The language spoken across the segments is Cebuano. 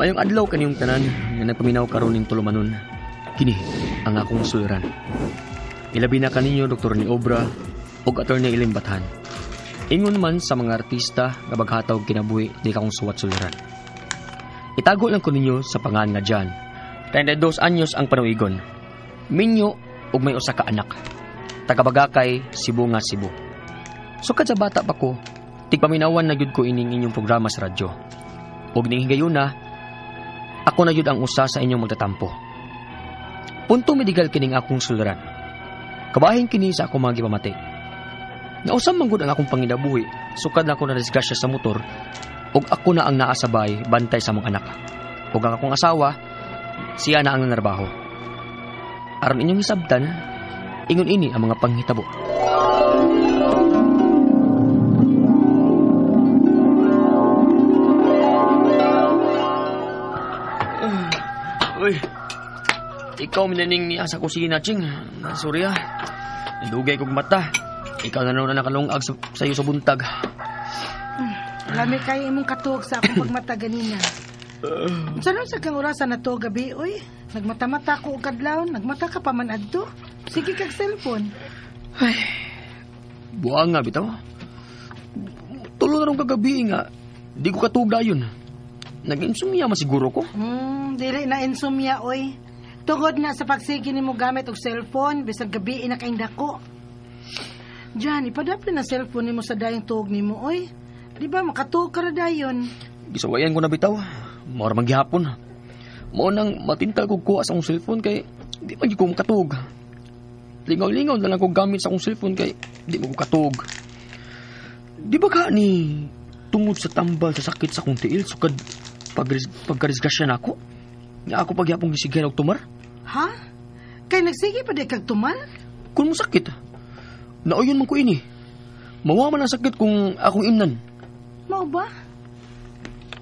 Mayong adlaw kaniyong tanan nga nagpaminaw karon ning tulumanon. Kini ang akong suliran. Ilabi na kaninyo Dr. ni Obra ug Attorney Ilim Bathan. Ingon man sa mga artista nga baghataw kinabuhi di kakong suwat suliran. Itago lang ko ninyo sa pangan nga John. 32 anyos ang panuigon. Minyo ug may usa ka anak. Taga Bagakay, Cebu nga Cebu. Sukad sa bata pa ko, tigpaminawan na gyud ko ining inyong programa sa radyo. Ug ning higayuna, ako na gyud ang usa sa inyong magtatampo. Punto medical kining akong suliran. Kabahin kini sa akong mga gipamati. Nausam man gud ang akong panginabuhi, sukad na ako na disgrasya sa motor, ug ako na ang naasabay bantay sa among anak. Ug ang akong asawa, siya na ang nanarbaho. Aron inyong hisabtan, ingon ini ang mga panghitabo. Uy, ikaw minaning niya sa kusina, Ching. Sorry ah. Dugay kog mata. Ikaw na noon na nakalungag sa iyo sa buntag. Lami kayo imong katuog sa akong pagmata ganina. Saan sa kang orasan na to gabi, oy? Nagmata-mata ko og kadlawon, nagmata ka pa man adto. Sige kag cellphone. Ay, buang nga bitaw. Tulo na rong kagabi nga. Di ko katuog dayon. Nag-insomnia masiguro ko. Dili na insomnia, oy. Tugod na sa pagsige nimo gamit og cellphone, bisag gabi na kaing dako. Diyan, ipadapli na cellphone nimo sa dayong tuog nimo, oy. Di ba makatuog ka ra dayon? Gisawayan ko na bitaw. Mao ra man gihapon. Mao nang matintal kog kuha sa akong cellphone kay di man gyud ko makatuog. Lingaw-lingaw na lang kog gamit sa akong cellphone kay di man ko katuog. Di ba ka ni tungod sa tambal sa sakit sa akong tiil sukad pagkarisgrasya na ako? Nga ako pagyapong gisigyan og tumar? Ha? Kay nagsige pa di kag tumar? Kung mo sakit, nauyon man ko ini. Mawa man ang sakit kung akong imnan. Mao ba?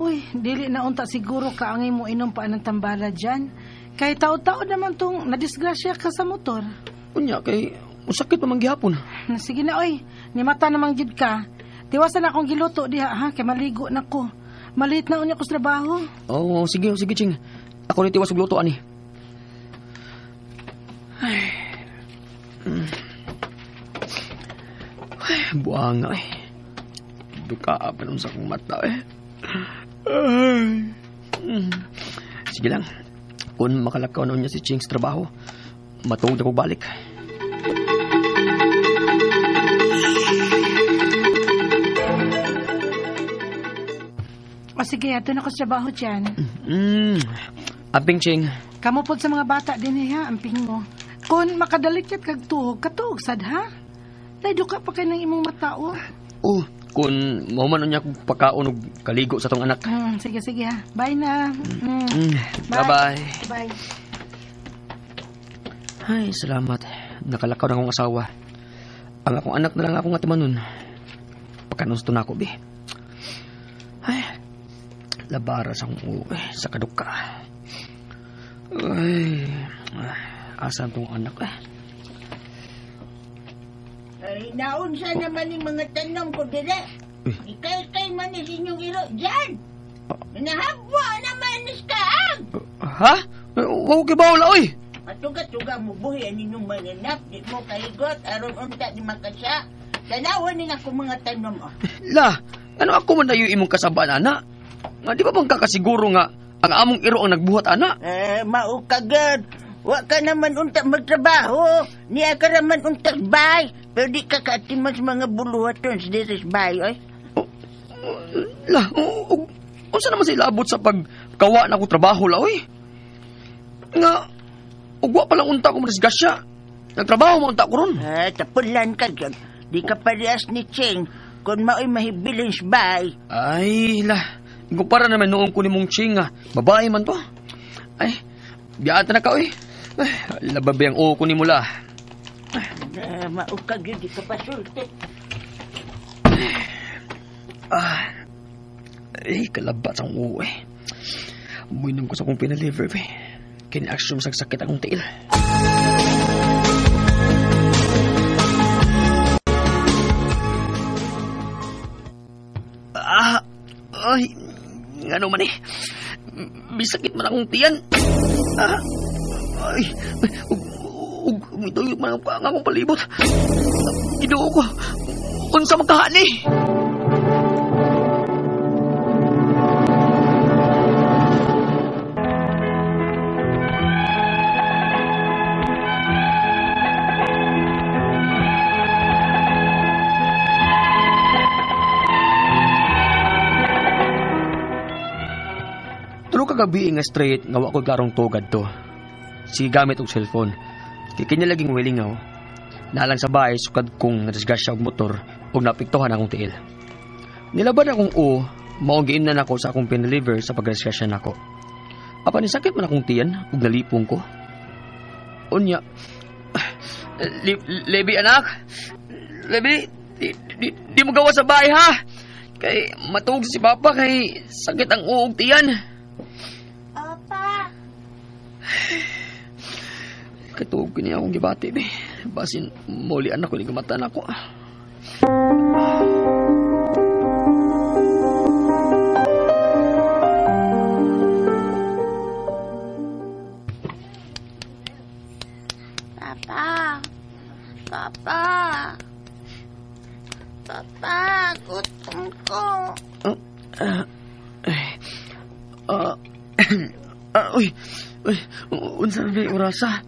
Uy, dili na unta siguro ka ang imo inom pa ng tambala dyan. Kay tao-tao naman tong nadisgrasya ka sa motor. Unya, kay masakit pa man gihapon. Sige na, oy. Nimata namang jud ka. Tiwasan akong giluto diha, ha? Kay maligo na ko. Malit na unya ko sa trabaho. Oo, sige, sige, Ching. Ako ni tiwas og luto, ani. Ay. Ay, buang, ay. Duka pa nun sa akong mata, eh. Ay. Sige lang. Kung makalakaw na niya si Ching sa trabaho, matuog na ko balik. O sige, ato na ko sa trabaho dyan. Amping, Ching. Kamupod sa mga bata din, ha? Amping mo. Kung makadalikyat kag tuhog, katuog sad, ha? Dahil ka pa kayo ng imong mata, oh. Oh, kung mahuman niya kong pagkaon og kaligo sa tong anak. Sige, sige, ha. Bye na. Bye-bye. Bye. Ay, salamat. Nakalakaw na akong asawa. Ang akong anak na lang akong atimanon. Pagkanusto na ako, be. Ay, labara sa akong uwi sa kaduka. Ay, asan tong anak, eh? Ay, naunsa naman yung mga tanong ko dila. Ikay-kay man is inyong iro dyan. Nahabwa naman is kaang. Ha? Wow, kibawla, oy! Matuga-tuga mo buhi ang inyong manganap. Di mo kahigot, aron unta di makasya. Tanawan ni ako mga tanong, oh. La, ano ako man na imong kasabaan, ana? Nga, di ba bang kakasiguro nga ang among iro ang nagbuhat, ana? Eh, maukagad. Wa ka naman unta magtrabaho. Niya ka naman unta bay. Pero di ka kaatiman sa mga buluhaton sa diris bay, oy. La, unsa naman sila abot sa pagkawa na akong trabaho, la, oy? Nga, ugwa pa lang unta ko madisgrasya. Nagtrabaho mo unta ko ron. Eh, tapulan ka dyan. Di ka parehas ni Ching kung mao'y mahibilin sa bay. Ay, la. Ikumpara naman noong kunin mong Ching, ah. Babae man to. Ay, biyaata na ka, oy. Ay, lababi ang uko ni mula. Maukag yun, di ka pa sulti. Ah, ay, kalabat ang uko, eh. Muinom ko sa akong pinaliver, eh. Kini-action sa sakit akong tiil. Ah, ay, ano man eh. Bisakit man akong tiyan. Ay, mituyok man ang akong palibot. Ginoo ko, unsa magkahani? Kagabi nga straight nga wa ko klarong tugad to. Sige gamit og cellphone. Kay kanya laging wilingaw. Nalang sa bahay sukad kong nadisgrasya og motor ug naapektuhan akong tiil. Nilaban akong o, mao giimnan ako sa akong pineliver sa pagdisgrasya nako. Apan nisakit man akong tiyan ug nalipong ko. Unya, Lebi anak, Lebi, di mo gawa sa bahay ha. Kay matuog si Papa kay sakit ang uog tiyan. Papa. Katuog ko niya akong gibati, be. Basin, muli anak ko, ni gumatan ako. Papa. Papa. Papa, gutom ko. Uy, uy, unsa na orasa?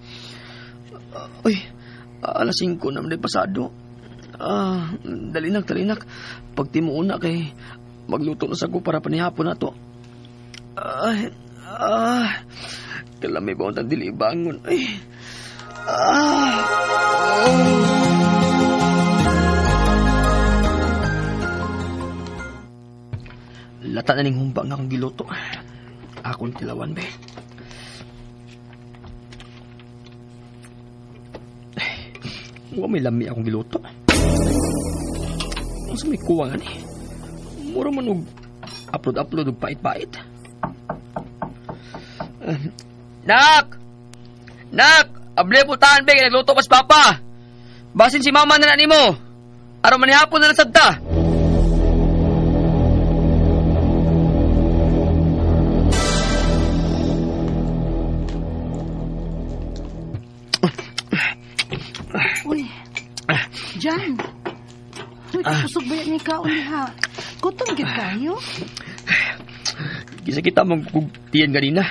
Uy, 5:00 na man pasado. Dalinak, dalinak. Pag timuuna kay magluto na sa ko para panihapon na to. Kalami ba ang dili bangon? Ay, Lata na ning humba nga akong giluto. Akong tilawan, be. Wa may lami akong giluto. Unsa may kuwang ani? Mura man og upload-upload og pait-pait. Nak! Nak! Able putahan, be, nagluto kas papa. Basin si mama na nimo. Aron manihapon na lang sad ta. Uy, Jan. Uy, kusog ba yan ikaw ha? Gutom gid kayo? Kisa kita magkugtiyan ganina.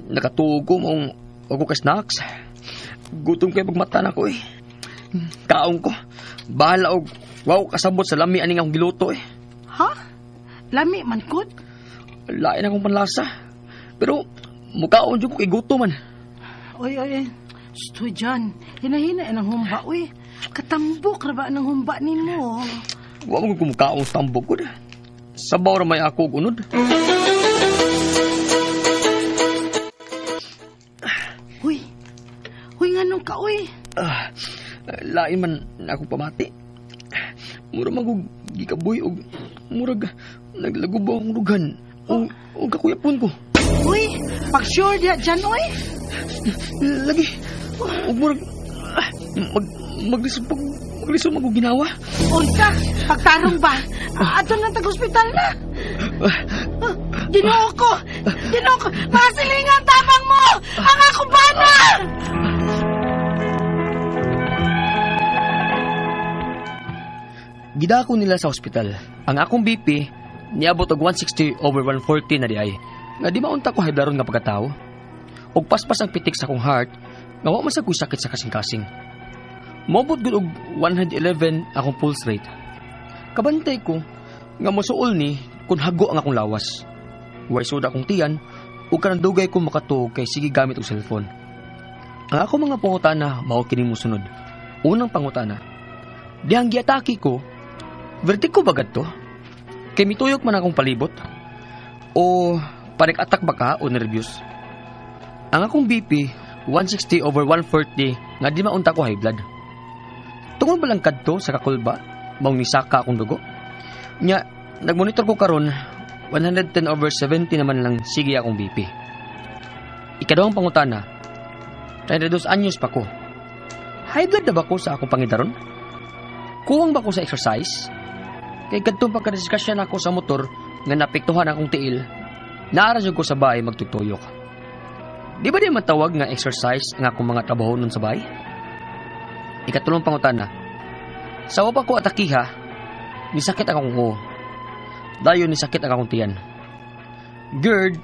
Nakatuog ko mong ako ka snacks. Gutom kayo pagmata na ko eh. Kaong ko. Bahala og wow kasabot sa lami aning akong giluto eh. Ha? Lami man kod? Lain akong panlasa. Pero mukaon jud ko kay gutom man. Oy, oy, oy. Stoy, Jan. Hinahina ang humba, uy. Katambok ra ba ang humba nimo? Wa mo kumukaon sa tambok ko. Sabaw ra may ako og unod. Uy. Uy, nganong ka, uy? Lain man akong pamati. Mura magug gikaboy og murag naglagubaw akong dugan. O kakuyapon ko. Uy, pag-sure diya dyan, uy. Lagi. Og murag maglisod magug ginawa. Unsa, pagtarong ba? Ato na tag-ospital na. Ginoo ko! Ginoo ko! Mga silingan, tabang mo! Ang akong bana! Gidako nila sa ospital. Ang akong BP, niabot og 160/140 na di ay. Nga di maunta ko hiblaron nga pagkatao. Og paspas ang pitik sa akong heart, nga wa man sa ko'y sakit sa kasing-kasing. Moabot gud og 111 akong pulse rate. Kabantay ko nga mosuol ni kun hago ang akong lawas. Way suda akong tiyan ug kanang dugay ko makatuog kay sige gamit og cellphone. Ang akong mga pangutana mao kini mosunod. Unang pangutana, dihang giatake ko, vertigo ba gadto? Kay mituyok man akong palibot? O panic attack ba ka o nervyos? Ang akong BP, 160/140 nga di maunta ko high blood. Tungod ba lang kadto sa kakulba, maong nisaka akong dugo? Nya, nagmonitor ko karon, 110/70 naman lang sige akong BP. Ikaduhang pangutana, 32 anyos pa ko. High blood na ba ko sa akong pangidaron? Kuwang ba ko sa exercise? Kay kadtong pagkadisgrasya nako sa motor, nga napiktuhan akong tiil, naa ra jud ko sa bahay magtutuyok. Di ba di matawag nga exercise ang akong mga trabaho nun sa bahay? Ikatulong pangutana. Sa wa pa ko atakiha, nisakit ang akong uo. Dayon nisakit ang akong tiyan. GERD,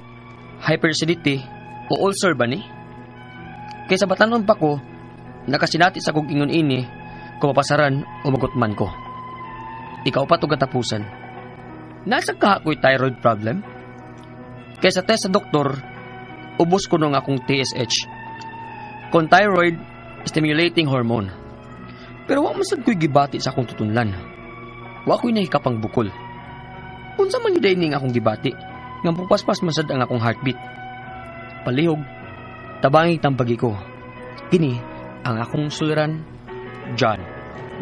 hyperacidity, o ulcer ba ni? Kaysa batanon pa ko, nakasinati sa kog ingon ini, kumapasaran o magutman ko. Ikaw pa to katapusan. Nasa kaha ko'y thyroid problem? Kaysa test sa doktor, ubos ko nung akong TSH. Kon thyroid, stimulating hormone. Pero wa man sad ko'y gibati sa akong tutunlan. Wa ko'y nahikapang bukol. Unsa man yun ning akong gibati, nga pupaspas man sad ang akong heartbeat. Palihog, tabangi tambagi ko. Kini ang akong suliran, John.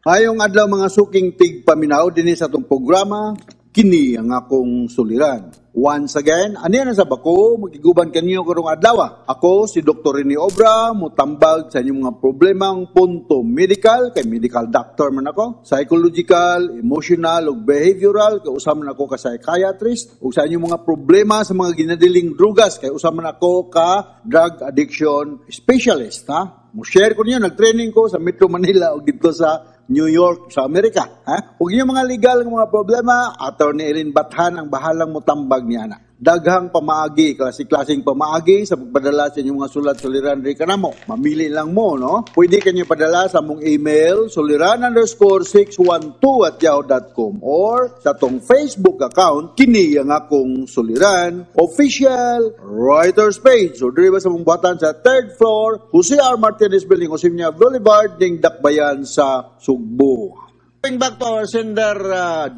Mayong adlaw, mga suking tigpaminaw dinhi sa atong programa, kini ang akong suliran. Once again, aniya na sa bako, magiguban kanyo karong adlaw. Ako si Dr. Rene Obra, mutambag sa inyong mga problemang punto medical, kay medical doctor man ako, psychological, emotional, ug behavioral, kay usa man ako ka psychiatrist, ug sa inyong mga problema sa mga ginadiling drugas, kay usa man ako ka drug addiction specialist, ha? Mo-share ko niyo, nag-training ko sa Metro Manila o dito sa New York sa Amerika. Ha? Ug inyong mga legal nga mga problema, Attorney Eileen Bathan ang bahalang mutambag niya na. Daghang pamaagi, klase-klaseng pamaagi sa pagpadala sa inyong mga sulat suliran diri kanamo. Mamili lang mo, no? Pwede kanyo padala sa among email, suliran_612@yahoo.com or sa atong Facebook account, kini ang akong suliran, official writers page. So, diri ba sa among buhatan sa third floor, Jose R. Martinez Building, Osmeña Boulevard, ning Dakbayan sa Sugbo. Going back to our sender,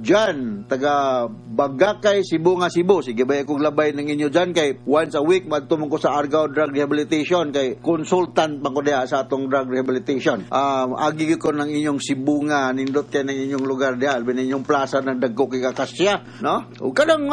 John, taga Bagakay, Cebu nga Cebu. Sige ba akong labay ng inyo dyan kay once a week madto ko sa Argao Drug Rehabilitation kay consultant man ko diha sa atong drug rehabilitation. Agi ko ng inyong Cebu nga nindot kay ng inyong lugar diha, albi inyong plaza ng dagko kay kakasya, no? Ug kanang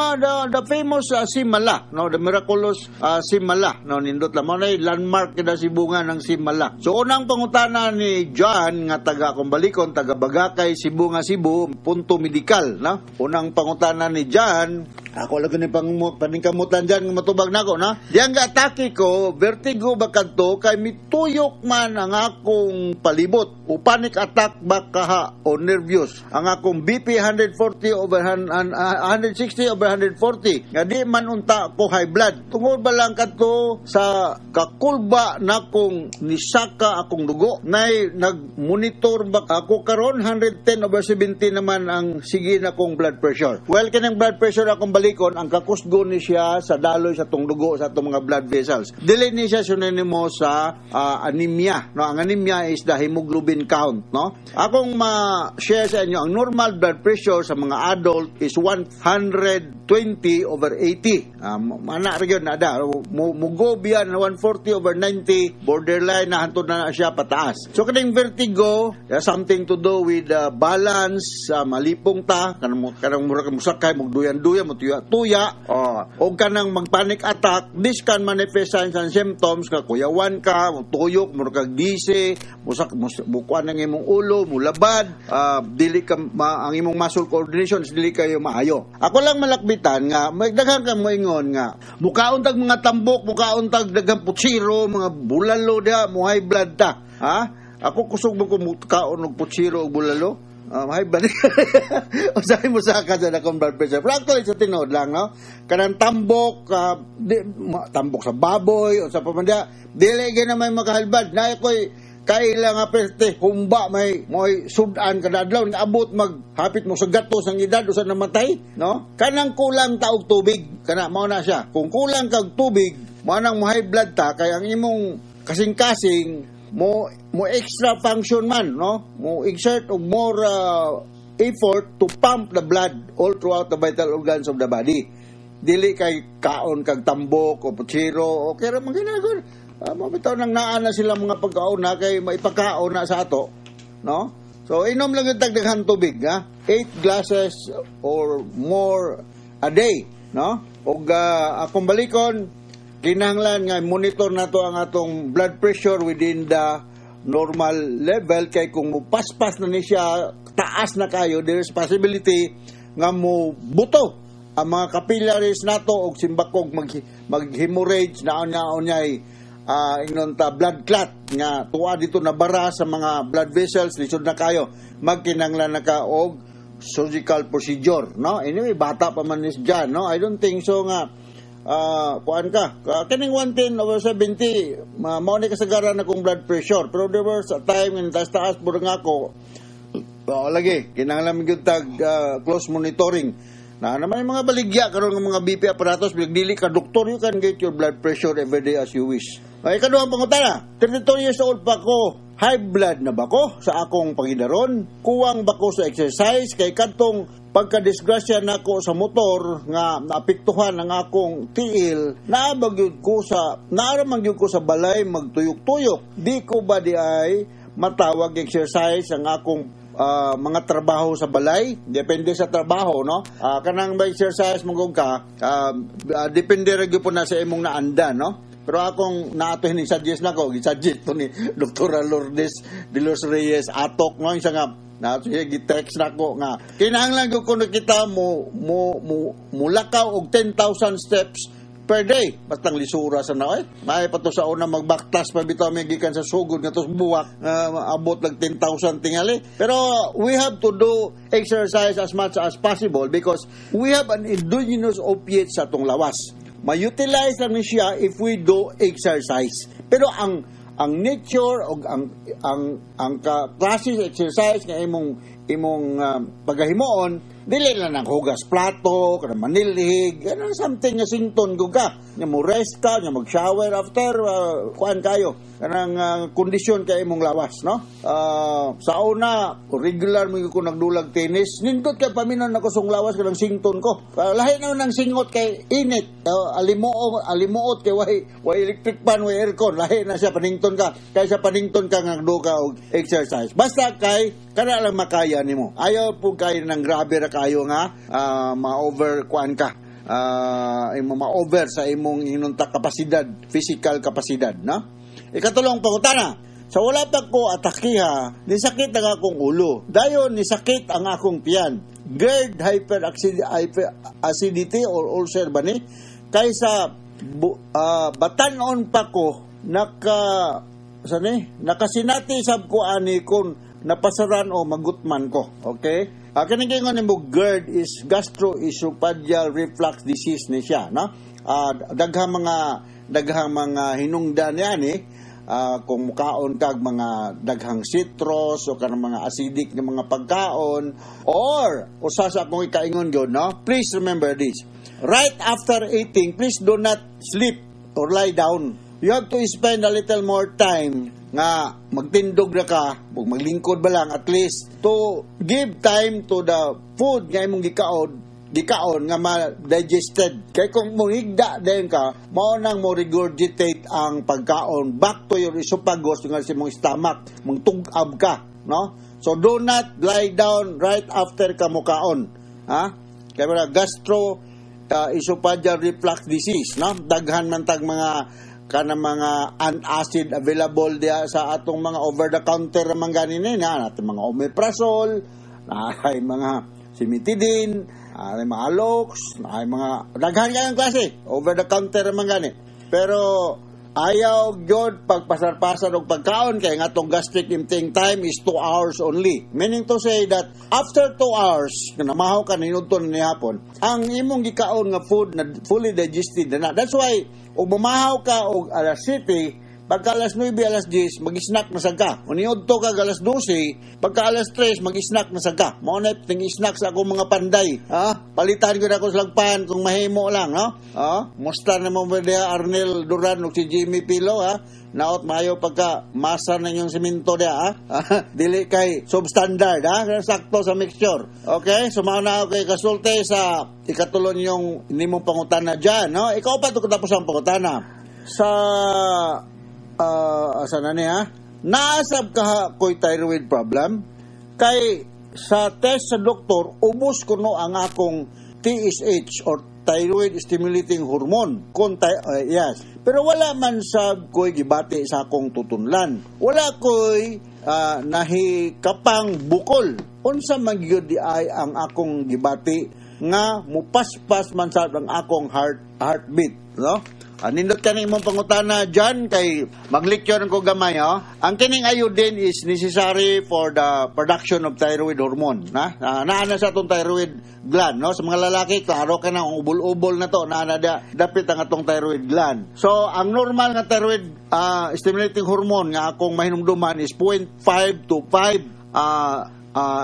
the famous Simala, no, the miraculous Simala, no, nindot lang mo na landmark kita Cebu nga ng Simala. So unang pangutana ni John nga taga kung balikon taga Bagakay, Cebu nga Cebu, punto medikal, no? Unang pangutana ni John, ako lang ni pang paningkamutan dyan nga matubag nako, na. Diyang atake ko, vertigo ba kadto kay mituyok man ang akong palibot o panic attack ba kaha o nervous. Ang akong BP 140 over 160 over 140. Nga di man unta ko high blood. Tungod ba lang kadto sa kakulba na kong nisaka akong dugo? Nay nag-monitor ba ako karon, 110 over 70 naman ang sige na kong blood pressure. Well, kanang blood pressure akong balikon, ang kakusgo ni siya sa daloy sa tong dugo sa atong mga blood vessels. Dili ni siya synonymous sa anemia. No, ang anemia is the hemoglobin count, no? Akong ma-share sa inyo, ang normal blood pressure sa mga adult is 120 over 80. Mana ra gyud na da. Mugo biyan 140 over 90, borderline na, hantod na, na siya pataas. So kaning vertigo, has something to do with balance, malipong ta, kanang mura ka musakay, mugduyan-duyan, mutuya-tuya, oh, o kanang magpanic attack, this can manifest signs and symptoms ka kuyawan ka, mutuyok, mura kag dizzy, musak mus, bukuan ang imong ulo, mulabad, dili ka ang imong muscle coordination dili kayo maayo. Ako lang malakbitan nga may daghan ka moingon nga mukaon tag mga tambok, mukaon tag daghang putsiro, mga bulalo diha, mo high blood ta. Ha? Ako kusog mo ko mukaon og putsiro og bulalo. High blood. Usahay mo sa ka sa akong blood pressure. Pero actually, sa tinuod lang, no? Kanang tambok, di, tambok sa baboy, o sa pamandya, dili gyud na may maka-high blood. Na ako'y kaila nga peste, humba may mo'y sudan kada adlaw, naabot maghapit mo sa gatos ang edad usa namatay, no? Kanang kulang ta og tubig, kana mao na siya. Kung kulang kag tubig, mao nang mo high blood ta kay ang imong kasing-kasing mo mo extra function man, no, mo exert og more effort to pump the blood all throughout the vital organs of the body. Dili kay kaon kag tambok o putsiro o kaya man ginagod. Mo bitaw nang naa na sila mga pagkaon na kay maipakaon na sa ato, no? So inom lang yung daghan tubig, ha, 8 glasses or more a day, no? Og akong balikon, kinahanglan nga monitor nato ang atong blood pressure within the normal level kay kung mupaspas na ni siya, taas na kayo, there is possibility nga mo buto Ang mga capillaries nato og simbakog mag hemorrhage na unya unyay ingnon ta blood clot nga tuwa dito na bara sa mga blood vessels, lisod na kayo, magkinanglan na ka og surgical procedure, no? Anyway, bata pa man is dyan, no? I don't think so nga kuan ka. Kining 110 over 70, mao ni kasagaran na kong blood pressure, pero there was a time nga taas taas pud nga ako. Oo, lagi kinahanglan gyud tag close monitoring na naman yung mga baligya karon ng mga BP aparatos. Bilag dili ka doktor, you can get your blood pressure every day as you wish. Ay, ikaduhang pangutana, 32 years old pa ko, high blood na ba ko sa akong pangidaron? Kuwang ba ko sa exercise? Kay kadtong pagkadisgrasya nako sa motor nga naapektuhan ang akong tiil, naa man gyud ko sa balay magtuyok-tuyok. Di ko ba di ay matawag exercise ang akong mga trabaho sa balay? Depende sa trabaho, no? Kanang ba exercise mo ka, depende ra gyud po na sa imong naanda, no? Pero akong naato ni suggest nako, gi-suggest to ni Dr. Lourdes de los Reyes Atok, no, isa nga na siya gi-text nako nga kinahanglan gyud kuno kita mo mulakaw og 10,000 steps per day. Bastang lisura sa na, eh. May pa to sa una magbaktas pa bitaw mi gikan sa sugod nga tos buwak, abot lag 10,000 tingali. Pero we have to do exercise as much as possible because we have an endogenous opiate sa atong lawas. Ma-utilize lang ni siya if we do exercise. Pero ang nature o ang ka klase sa exercise nga imong pagahimuon, dili lang ang hugas plato, kana manilhig, kanang something nga sington gud ka, nga mo rest ka, nga mag-shower after, kuan kayo kanang kondisyon kay imong lawas, no? Sa una regular mo ko nagdulag tennis, nindot kay paminon nako song lawas, kanang sington ko. Lahi na nang singot kay init, alimuot alimuot kay way electric fan, way aircon, lahi na siya panington ka kaysa panington ka nga nagdo ka og exercise. Basta kay kana lang makaya nimo. Ayaw po kayo ng grabe ra kayo nga ma-over kuan ka, imo ma-over sa imong inunta kapasidad, physical kapasidad, no? Ikatulong pangutana, sa wala pa ko atakiha, nisakit ang akong ulo. Dayon nisakit ang akong tiyan. GERD, hyperacidity or ulcer ba ni? Kaysa batanon pa ko, naka sa ni nakasinati sab ko ani kung napasaran o magutman ko. Okay? Kaning ingon nimo GERD is gastroesophageal reflux disease ni siya, no? Daghang mga hinungdan yan eh. Kung mukaon kag mga daghang citrus o kanang mga acidic nga mga pagkaon or usa sa akong ikaingon gyud, no? Please remember this. Right after eating, please do not sleep or lie down. You have to spend a little more time nga magtindog na ka, ug maglingkod ba lang, at least to give time to the food nga imong gikaon nga ma-digested. Kay kung mohigda din ka, mao nang mo regurgitate ang pagkaon back to your esophagus nga sa imong stomach, mangtug-ab ka, no? So do not lie down right after ka mukaon. Ha? Kay wala gastro esophageal reflux disease, no? Daghan man tag mga kanang mga antacid available diya sa atong mga over the counter man gani ni na natin, mga omeprazole, na ay mga cimetidine, ay mga Alox, ay mga daghan kayong klase over the counter man gani. Pero ayaw gyud pagpasar-pasar og pagkaon kay nga atong gastric emptying time is 2 hours only. Meaning to say that after 2 hours, nga namahaw ka ninudto ni hapon, ang imong gikaon nga food na fully digested na. That's why ug mamahaw ka og alas 7, pagka alas 9, alas 10, mag-snack na sad ka. Kung niudto ka alas 12, pagka alas 3, mag-snack na sad ka. Mao na ting snack sa akong mga panday. Ha? Palitan ko na ako sa lagpan kung mahimo lang, no? Ha? Musta na mo ba diha Arnel Duran ug si Jimmy Pilo, ha? Naot maayo pagka masa na inyong simento diha, ha? Dili kay substandard, ha? Sakto sa mixture. Okay? So mao na ako kay kasulti sa ikatulon yung nimong pangutana dyan, no? Ikaw pa to katapos ang pangutana. Sa asa na niya? Naasab ka ko'y thyroid problem kay sa test sa doktor ubos kuno ang akong TSH or thyroid stimulating hormone kung yes, pero wala man sa ko'y gibati sa akong tutunlan, wala ko'y nahikapang bukol. Unsa man gyud di ay ang akong gibati? nga mupaspas man sa ang akong heartbeat, no? Anindot ka imong pangutana dyan kay magleksyon ko gamay, oh. Ang kining iodine is necessary for the production of thyroid hormone, na? Naa na sa atong thyroid gland, no? Sa mga lalaki, klaro ka na ang ubol-ubol na to, naa na dapit ang atong thyroid gland. So, ang normal nga thyroid stimulating hormone nga akong mahinumduman is 0.5 to 5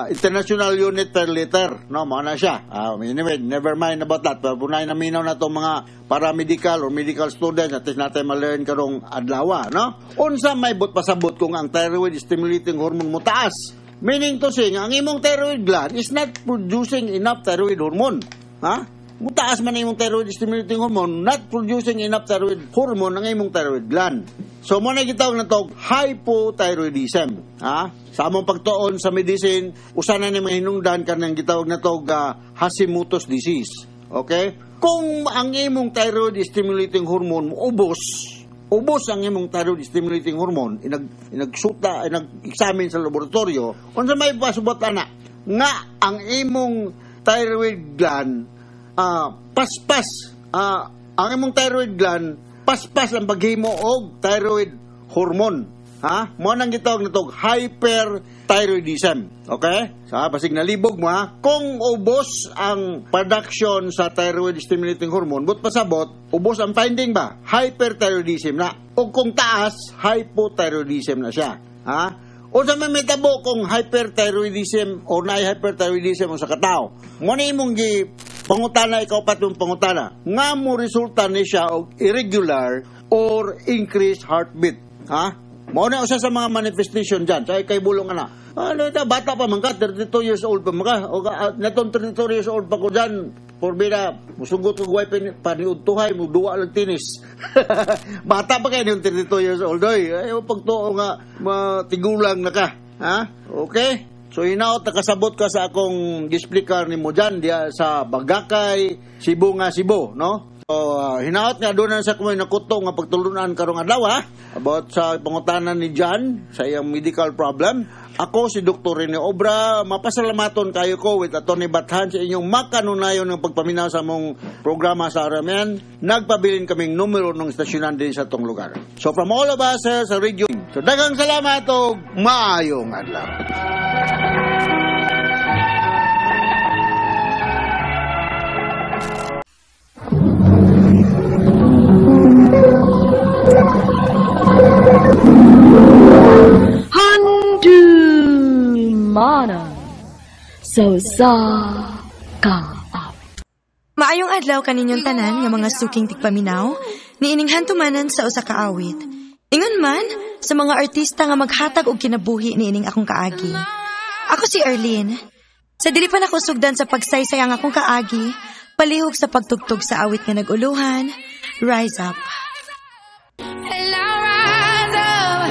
international unit per liter, no, mao na siya. Anyway, never mind about that. Pero punay na minaw na itong mga paramedical or medical students at least natin ma-learn karong adlaw, no? Unsa may but pasabot kung ang thyroid stimulating hormone mo taas? Meaning to say, ang imong thyroid gland is not producing enough thyroid hormone. Ha? Mutaas man ang imong thyroid stimulating hormone, not producing enough thyroid hormone ang imong thyroid gland. So, mo na gitawag na to hypothyroidism. Ha? Sa among pagtuon sa medicine, usa na ni mga hinungdan kanang gitawag na to Hashimoto's disease. Okay? Kung ang imong thyroid stimulating hormone ubos, ubos ang imong thyroid stimulating hormone, inagsuta, inag-examine sa laboratorio, unsa may pasubot ana nga ang imong thyroid gland paspas, ang imong thyroid gland paspas ang paghimo og thyroid hormone. Ha? Mo nang gitawag na to hyperthyroidism. Okay? Sa basig nalibog mo, ha? Kung ubos ang production sa thyroid stimulating hormone, but pasabot, ubos ang finding ba? Hyperthyroidism na. O kung taas, hypothyroidism na siya. Ha? Unsa may mitabo kung hyperthyroidism o naay hyperthyroidism sa katao? Mo na imong gi pangutana, ikaw pat yung pangutana. Nga mo resulta ni siya og irregular or increased heartbeat. Ha? Mao na usa sa mga manifestation dyan. Sa kay bulong ana. Ano ito, bata pa man ka, 32 years old pa man ka. O natong 32 years old pa ko dyan. Porbida, musugot ko guway paniudtuhay, muduwa lang tinis. Bata pa kayo yung 32 years old. Oy. Ay, pagtuo nga, matigulang na ka. Ha? Okay? So, hinaot, nakasabot ka sa akong gisplicar ni mo dyan, diya sa Bagakay, Cebu nga Cebu, no? So, hinaot nga doon na sa kumoy nakuto nga pagtulunan karong adlaw, ha? About sa pangutanan ni John sa iyang medical problem. Ako si Dr. Rene Obra, mapasalamaton kayo ko with Atty. Bathan sa inyong makanunayon ng pagpaminaw sa among programa sa RMN. Nagpabilin kaming numero ng estasyonan din sa tong lugar. So from all of us sa radio, so daghang salamat og maayong adlaw. Handumanan sa usa ka awit. Maayong adlaw kaninyong tanan nga mga suking tigpaminaw, niining hantumanan sa usa ka awit. Ingon man sa mga artista nga maghatag og kinabuhi niining akong kaagi. Ako si Erlene. Sa dili pa nako sugdan sa pagsaysay ang akong kaagi, palihog sa pagtugtog sa awit nga nag-uluhan, Rise Up. And I rise up,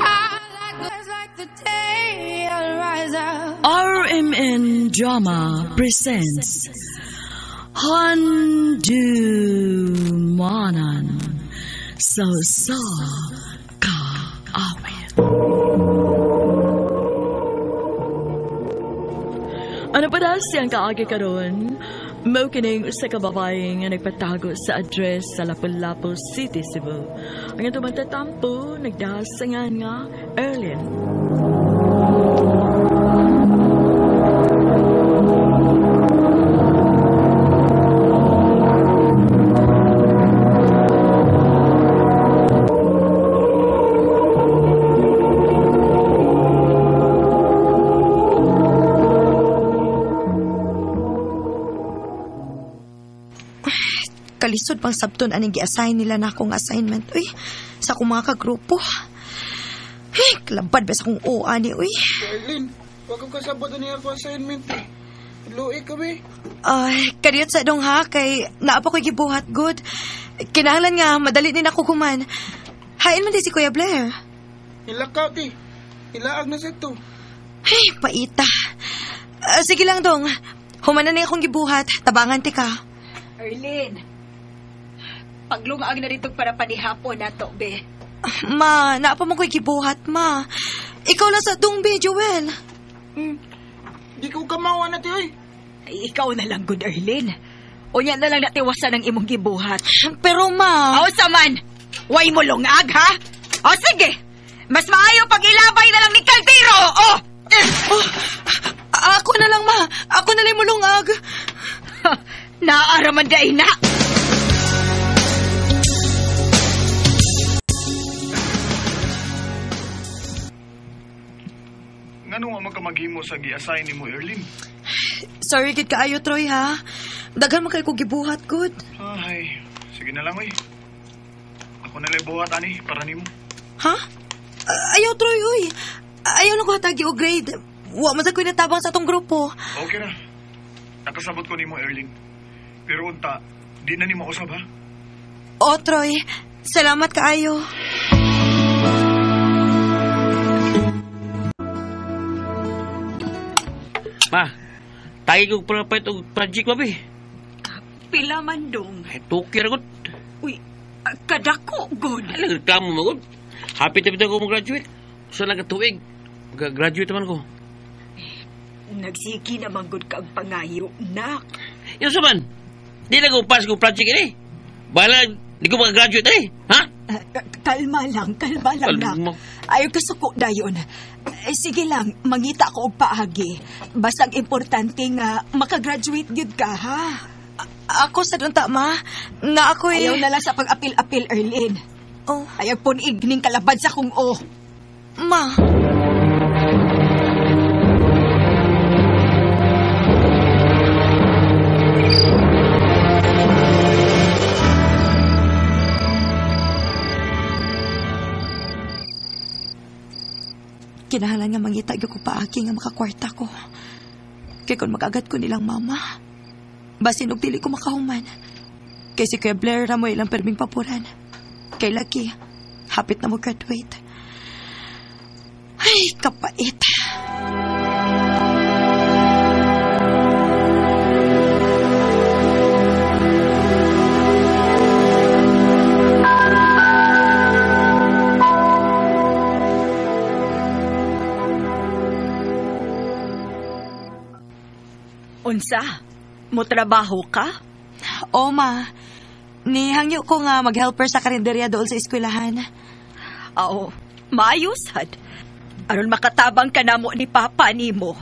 I like the day I rise up. RMN Drama presents Handumanan sa usa ka awit. Ano pa daw siyang kaagi karon? Mao kining usa ka babae nga nagpatago sa address sa Lapu-Lapu City, Cebu. Ang atong magtatampo nagdahas sa ngan nga Erlene. Kalisod pang sabton aning gi-assign nila na akong assignment, uy, sa akong mga kagrupo. Hey, kalabad ba sa akong OA ni, uy. Erlene, wag kong kasabot ani ako assignment, eh. Luwi ka, be. Ay, kadiyot sa dong ha, kay naa pa ko'y gibuhat, good. Kinahanglan nga, madali din ako kuman. Hain man di si Kuya Blair. Ilakaw, ti. Ilaag na sa ito. Hey, paita. Sige lang, dong. Humanan na akong gibuhat. Tabangan ti ka. Erlene, paglungaag na rito para panihapon na to, be. Ma, naa pa mo ko'y gibuhat, ma. Ikaw lang sa dong, be, Joel. Di ko kamawa na, ti, oy. Ay, ikaw na lang, good Erlene. Unya na lang natiwasan ang imong gibuhat. Pero ma... O saman, way mo lungag, ha? O sige, mas maayo pag ilabay na lang ni Caldero, oh! Oh, ako na lang, ma. Ako na lang mulungag. Naaraman day na. Ngano nga magkamaghimo sa gi-assign nimo, Erlene? Sorry gid kaayo, Troy, ha? Daghan man kay ko gibuhat, good. Ay, sige na lang, oy. Ako na lang buhat, ani, para nimo. Ha? Ayaw, Troy, oy. Ayaw na ko hatagi og grade. Wa man sa ko'y natabang sa atong grupo. Okay ra. Nakasabot ko nimo, Erlene. Pero unta, di na nimo usab, ha? O, Troy. Salamat kaayo. Ma, tayo kong prapait og project ba, be? Pila man dong. Ay, tukir ako. Uy, kadako, good. Ay, nagreklamo mo, good. Happy tabi ko mag-graduate. Sa nagatuig, mag-graduate naman ko. Nagsiki naman good ka ang pangayo, nak. Yung sa man, di na ko pass kong project ini. Bahala, di ko mag-graduate eh. Ha? Kalma lang, Kalma. nak. Ayaw kasuko dayon. Sige lang, mangita ko og paagi. Basta ang importante nga makagraduate gyud ka, ha? Ako sa dunta, ma. Nga ako eh. Ayaw na lang sa pag-apil-apil, Erlene. Oh. Ayaw punig ning kalabad sa kung o. Ma. Kinahanglan nga mangita gyud ko paagi nga makakwarta ko. Kay kon mag-agad ko nilang mama. Basin og dili ko makahuman. Kay si Kuya Blair ra mo ilang perming papuran. Kay laki, hapit na mo graduate. Ay, kapait. Unsa? Mo trabaho ka? O, ma. Nihangyo ko nga mag-helper sa karinderya dool sa eskwelahan. Oo, maayos had. Aron makatabang ka namo ni Papa nimo.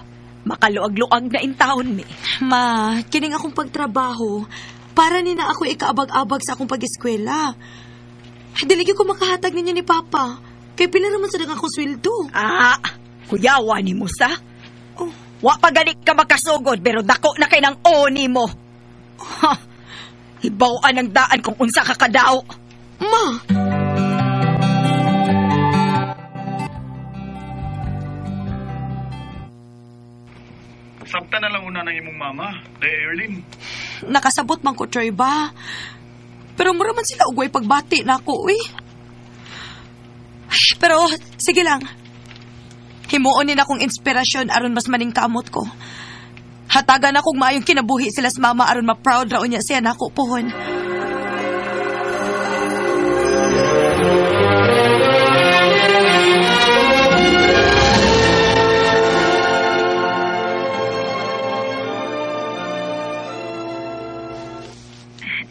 Makaluag-luag na in taon mi. Ma, kining akong pagtrabaho, para ni na ako ikaabag-abag sa akong pag-eskwela. Dili gyud ko makahatag ninyo ni Papa. Kay pila naman sa akong sweldo. Ah, kuyawa ni mo sa. Oh. Wa pa gani ka makasugod pero dako na kay nang o nimo. Ha. Hibaw-an ang daan kung unsa ka kadaw. Ma! Sabta na lang una ng imong mama, day Erlene. Nakasabot man ko, Troy, ba? Pero mura man sila ugway pagbati na ako, uy. Ay, pero sige lang. Himuon ni akong inspirasyon aron mas maningkamot ko. Hatagan akong maayong kinabuhi sila sa mama aron ma-proud ra unya siya nako pohon.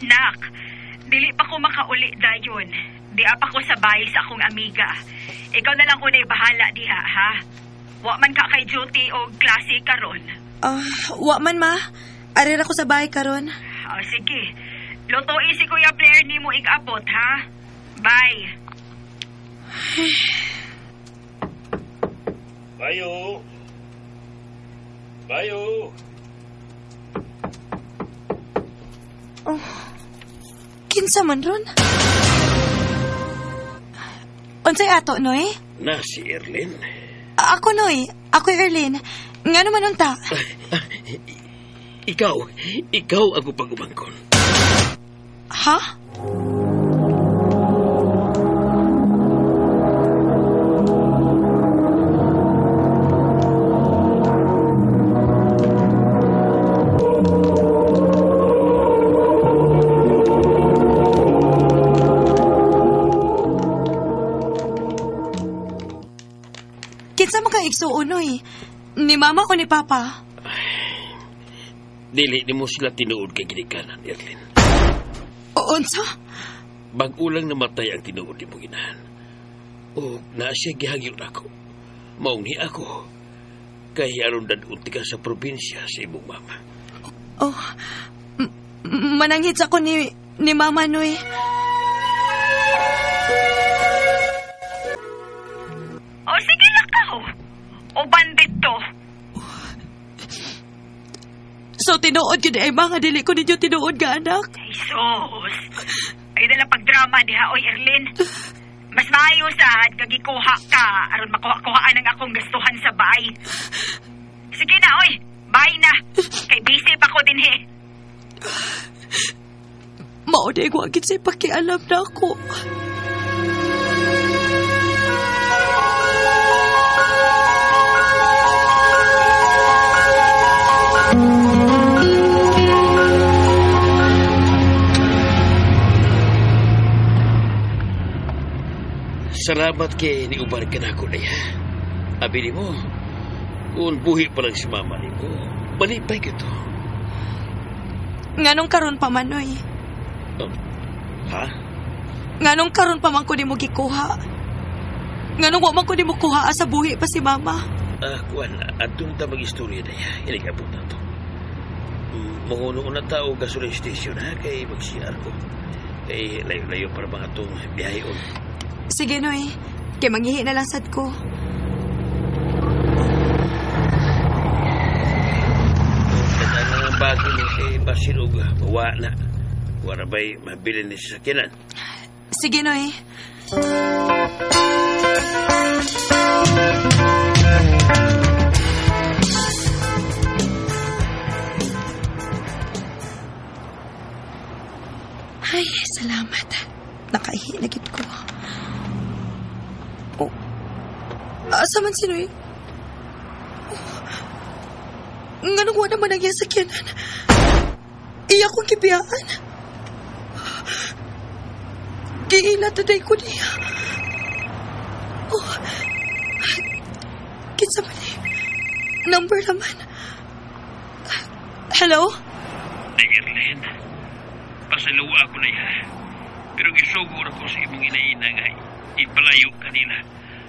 Nak, dili pa ko makauli dayon. Di pa ko sa bahay sa akong amiga. Ikaw na lang unay bahala diha, ha? Wa man ka kay duty o klase karon. Wa man, ma. Arira ko sa bahay karon. Oh, sige. Lutuin si Kuya Blair nimo igabot, ha? Bye. Bayo. Bayo. Oh. Kinsa man ron? Unsay ato, Noy? Na si Erlene. Ako, Noy. Ako, Erlene. Nga naman unta? Ikaw ang pag-umangkon. Ha? Kinsa man ka igsuon, Noy? Ni mama o ni papa? Dili nimo sila tinuod kay ginikanan, Erlin. Unsa? Bag-o lang namatay ang tinuod nimo ginahan. O naa siya gihagyo nako. Maong ni ako. Kay aron dad-on ka sa probinsya sa imong mama. Oh, mananghit ako ni Mama Noy. O sige lakaw. O bandit to. So tinuod gyud ay mga dili ko ninyo tinuod ga anak. Ay sus. Ay dala pagdrama diha oy Erlin. Mas maayo sad kagikuha ka aron makuha-kuhaan ang akong gastuhan sa bahay. Sige na oy, bye na. Kay busy pa ko dinhi. Mao day wa gid say pakialam na ako. Salamat kay niuban ka na ako na ya. Abi nimo, kung buhi pa lang si mama nimo, malipay ka to. Nganong karon pa man, Noy? Ha? Nganong karon pa man ko nimo gikuha? Nganong wa man ko nimo kuha sa buhi pa si mama? Kuan, atong ta mag-istorya na ya. Inig-abot na to. Manguno na tao gasoline station ha, kay mag-CR ko. Kay layo-layo para mga itong biyahe on. Sige, Noy. Kay manghihi na lang sad ko. Kadang ang bago mo kay Basilog, mawa na. Wala ba'y mabilin ni sa sakyanan? Sige, Noy. Ay, salamat. Nakaihi na gid ko. Oh. Asa man si Noy? Oh. Nganong wala man ang iyang sakyanan? Iya kong gibiyaan. Giila today ko niya. Oh. Kinsa man eh. Number naman. Hello? Day, Erlin. Pasaluwa ako na iya. Pero gisugo ko sa imong inaina nga ipalayo kanila.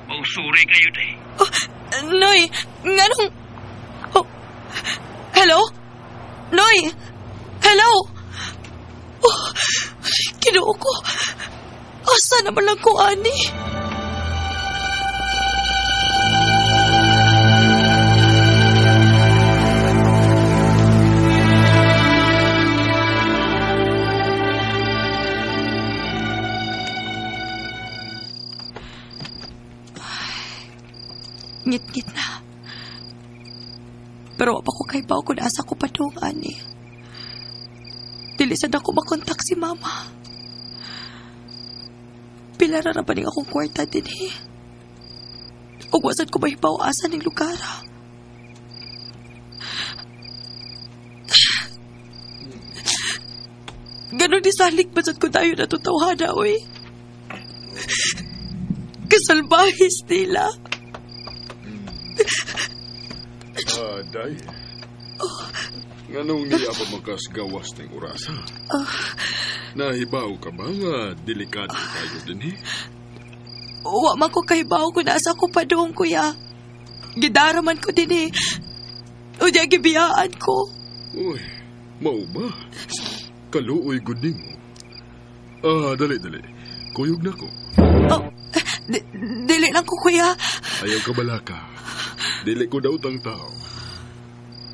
Mausuri kayo, day. Oh, Noy, nganong... Oh, hello? Noy! Hello? Oh, Ginoo ko. Asa naman lang ko, ani? Ngit-ngit na. Pero pa ko kay bao kung asa ko padung, ani. Dili sad ako makontak si mama. Pila ra ba ning akong kwarta din eh. Ug wasad ko mahibaw asa ning lugar. Ganon ni salig ba sad ko tayo natutawhana, oy. Kasalbahis nila. Day. Nganong niya pa magkasgawas ng orasa? Nahibaw ka ba nga delikado tayo din eh? Wa man ko kahibaw kung nasa ko pa doon, kuya. Gidara man ko din eh. O diya gibiyaan ko. Uy, mao ba? Kaluoy gud nimo. Dali, dali. Kuyog na ko. Oh, dili lang ko, kuya. Ayaw ka balaka. Dili ko daw tang tao.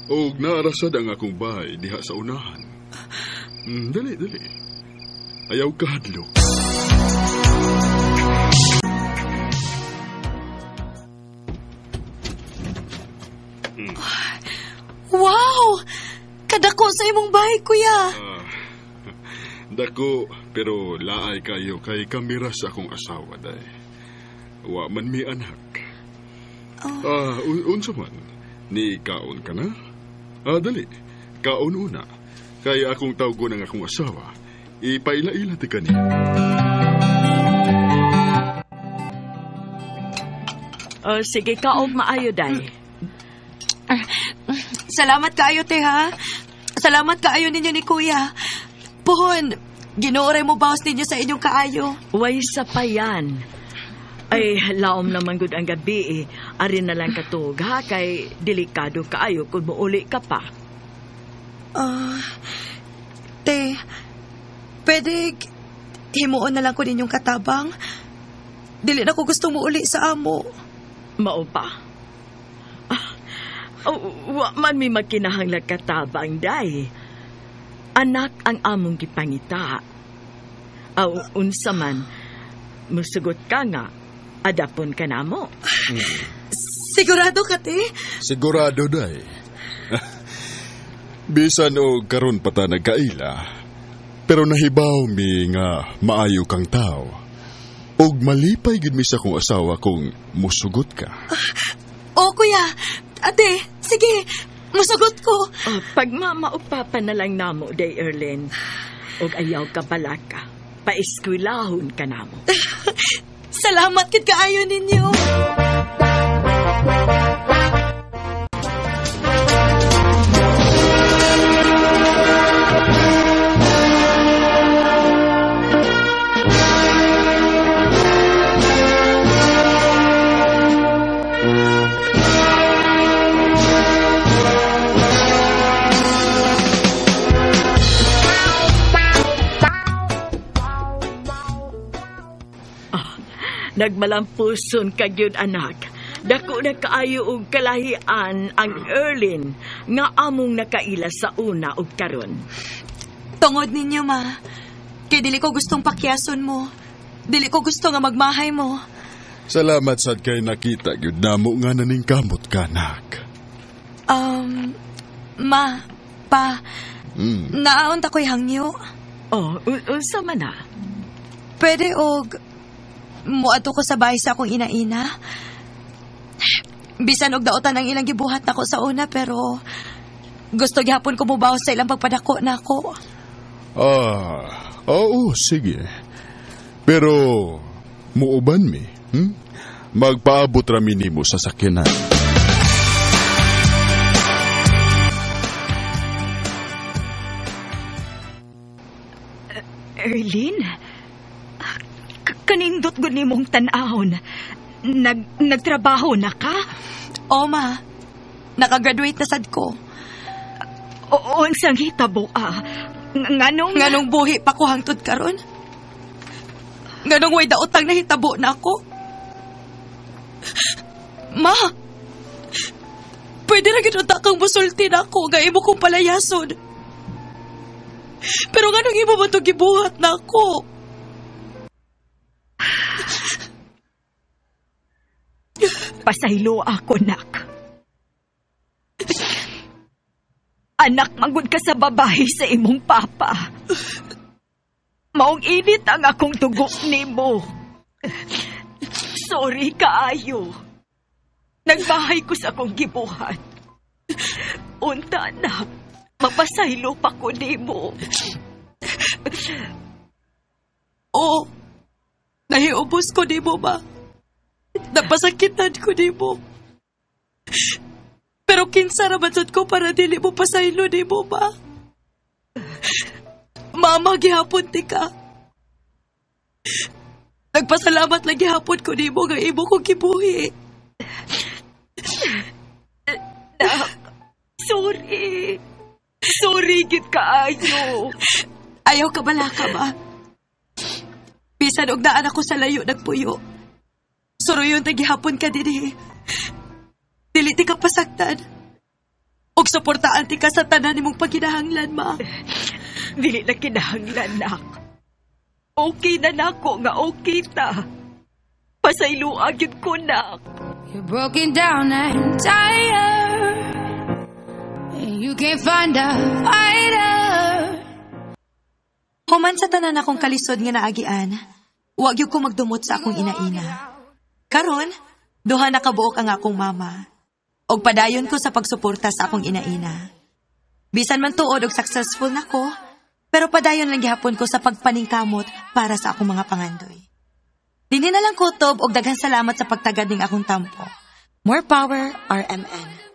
Og naarasad ang akong bahay diha sa unahan. Dali, dali. Ayaw ka hadlok. Wow! Kadako sa imong bahay, kuya. Dako, pero laay kayo kay kamera sa akong asawa, day. Wa man mi anak. Unsa man? Ni kaon ka na? Dali. Kaon una. Kaya akong tawgon ang akong asawa. Ipaila-ila ti kaniya. Oh, sige, kaog maayo, day. Salamat kaayo, te, ha? Salamat kaayo ninyo ni Kuya. Puhon, Ginoo ray mo bawas ninyo sa inyong kaayo. Way sa payan. Ay, laom naman gud ang gabi eh. Ari na lang katug ha, kay delikado kaayo kung muuli ka pa. Te, pwede himuon na lang ko ninyong katabang. Dili na ko gusto muuli sa amo. Mao pa? Wa man mi magkinahanglag katabang, day. Anak ang among gipangita. Aw, unsa man, musugot ka nga, adapon ka namo. Sigurado ka, te? Sigurado, day. Bisan o karon pa ta nagkaila, pero nahibaw mi nga maayo kang tao. Og malipay gid mi sa kong asawa kung musugot ka. Oh, kuya. Ate, sige. Musugot ko. Pagmama o papa na lang namo, day Erlene. Og ayaw ka balaka. Paeskwelahon ka namo. Salamat kit kaayo ninyo. Nagmalampuson ka gyud, anak. Dako na kaayo og kalahian ang Erlene nga among nakaila sa una og karon. Tungod ninyo, ma. Kay dili ko gustong pakyason mo. Dili ko gusto nga magmahay mo. Salamat sad kay nakita gyud namo nga naningkamot ka, anak. Ma, pa, naon ta ko'y hangyo. Oh, unsa man na? Pwede og muadto ko sa bahay sa akong ina-ina. Bisan og daotan ang ilang gibuhat nako sa una, pero gusto gihapon ko mubawas sa ilang pagpadako nako. Oo, sige. Pero muuban mi, Magpaabot ra mi nimo sa sakyanan. Erlene? Kanindot gud nimong tan-awon. Nagtrabaho na ka? O, ma. Nakagraduate na sad ko. Oo, unsang hitabo, ah. Nganong... Nganong buhi pa ko hangtod karon? Nganong way daotang nahitabo na ako? Ma! Pwede na gid unta kang musulti na ako nga imo kong palayason. Pero nganong imo man to gibuhat na ako? Pasaylo ako, nak. Anak, manggod ka sa babae sa imong papa. Maong init ang akong dugo nimo. Sorry kaayo. Nagbahay ko sa akong gibuhat. Unta, anak, mapasaylo pa ko nimo. Oo, nahiubos ko nimo ba? Napasakitan ko nimo. Pero kinsa ra man sad ko para dili mo pasaylo nimo ba? Mama, gihapon ti ka. Nagpasalamat lang gihapon ko nimo nga imo kong gibuhi. Nak, sorry. Sorry gid kaayo. Ayaw ka balaka ba? Bisan og daan ako sa layo nagpuyo. Suruyon ta gihapon ka dinhi. Dili ti ka pasaktan. Og suportaan ti ka sa tanan nimong pagkinahanglan, ma. Dili na kinahanglan, nak. Okay na nako nga okay ta. Pasayloa gyud ko, nak. You're broken down and tired, and you can't find a fighter. Human sa tanan akong kalisod nga naagian, wa gyud ko magdumot sa akong ina-ina. Karon, duha na kabuok ang akong mama. Og padayon ko sa pagsuporta sa akong ina-ina. Bisan man tuod og successful na ko, pero padayon lang gihapon ko sa pagpaningkamot para sa akong mga pangandoy. Dinhi na lang kutob og daghan salamat sa pagtagad ning akong tampo. More power, RMN.